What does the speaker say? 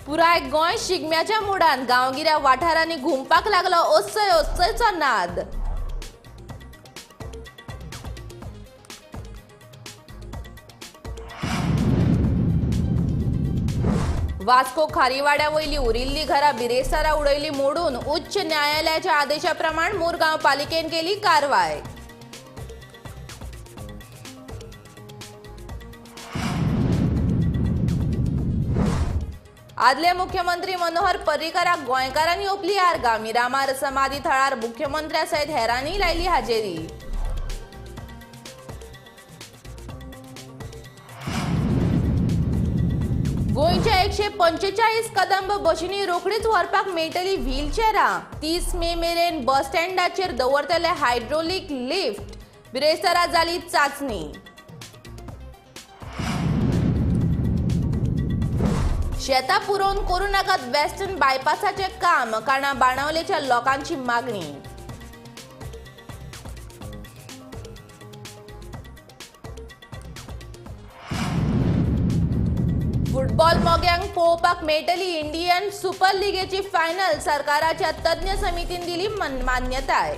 पुराय गोंय शिगम्याच्या मुडान गांवगिऱ्या वाठारांनी घुमपाक लागलो ओत्सय ओत्सयचो नाद. वास्को खारीवाड्या वयली उरिल्ली घरां बिरेस्तारा उडयली मोडून. उच्च न्यायालयाच्या आदेशा प्रमाण मुरगांव पालिकेन केली कारवाय. आदले मुख्यमंत्री मनोहर पर्रीकराक गोंयकारांनी ओपली आर्गां. मिरामार समाधी थळार मुख्यमंत्र्या सयत हेरांनी लायली हाजेरी. गोंयच्या 145 कदंब बशींनी रोखडीच व्हरपाक मेळटली व्हीलचेरां. 30 मे मेरेन बस स्टँडाचेर दवरतले हायड्रोलीक लिफ्ट. बिरेस्तारा जाली चांचणी. शेतां पुरोवन करूं नाकात वेस्टर्न बायपासाचें काम, कारणा बाणावलेच्या लोकांची मागणी. फुटबॉल मोग्यांक पळोवपाक मेळटली इंडियन सुपर लिगेची फायनल. सरकाराच्या तज्ञ समितीन दिली मान्यताय.